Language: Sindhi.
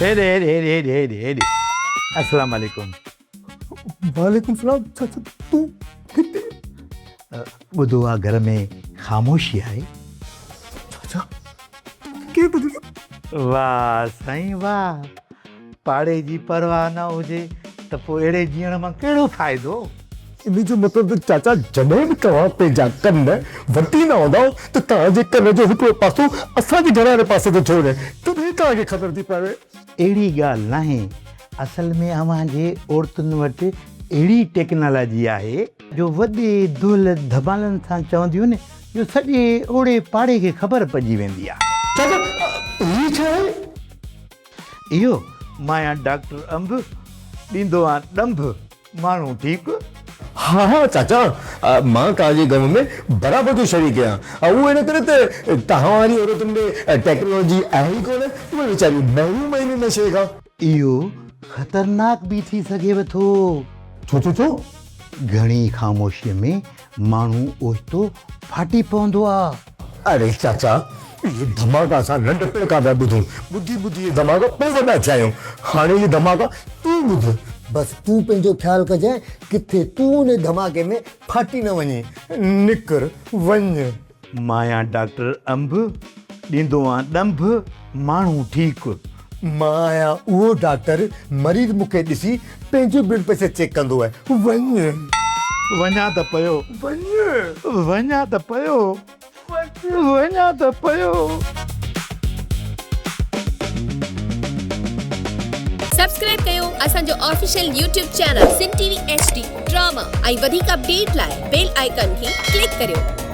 هيڏي هيڏي هيڏي هيڏي هيڏي هيڏي السلام عليڪم. وعليڪم السلام چاچا تون هتي؟ ٻڌو آ گهر ۾ خاموشي آهي. چاچا ڪير ٻڌو؟ واهه سائين واهه پاڙي جي پرواهه نه هجي ته پوء اهڙي جيئڻ مان ڪهڙو فائدو؟ ان جو مطلب ته چاچا جڏهن به توهان پنهنجا ڪن وٽيندا هوندائو ته توهان جي ڪن جو هڪڙو پاسو اسان جي گهر واري پاسي ٿو ڇوڙي تڏهن توهان کي خبر ٿي پوي. اهڙي ڳالهه ناهي، اصل ۾ اوهان جي عورتن وٽ اهڙي ٽيڪنالاجي آهي جو وڏي دهل ڌمالن سان چونديون آهن جو سڄي اوڙي پاڙي کي خبر پئجي ويندي آهي. چاچا هي ڇا آهي؟ اهو مان آهيان ڊاڪٽر انب، ڏيندو آهيان ڏنڀ، ماڻهو ٺيڪ. ها ها چاچا مان توهان جي غم ۾ برابر جو شريڪ آهيان. اهو ان ڪري ته توهان واري عورتن ۾ ٽيڪنالاجي آهي ئي ڪونه، اهي ويچاريون محروم آهن ان شيء کان. اهو خطرناڪ به ٿي سگهيو ٿو. ڇو ڇو ڇو؟ گهڻي خاموشيء ۾ ماڻهو اوچتو ڦاٽي پوندو آ. اڙي چاچا اهي ڌماڪا اسان ننڍپڻ کان پيا ٻڌون، ٻڌي ٻڌي اهي ڌماڪا پوء وڏا ٿيا آهيون، هاڻي اهي ڌماڪا تون ٻڌ. بس تون پنهنجو خيال ڪجانء ڪٿي تون ان ڌماڪي ۾ ڦاٽي نه وڃين، نڪر وڃ. مان آهيان ڊاڪٽر انب، ڏيندو آهيان ڏنڀ، ماڻهو ٺيڪ. مان آهيان اهو ڊاڪٽر، مريض مون کي ڏسي پنهنجو بلڊ پريشر چيڪ ڪندو آهي. وڃ. وڃان ته پيو. وڃ. وڃان ته پيو. وڃان ته پيو. سبسڪرائب ڪيو اسان جو official YouTube channel Sindh T V H D drama ۽ وڌيڪ اپڊيٽ لاء بيل آئيڪان کي ڪلڪ ڪريو.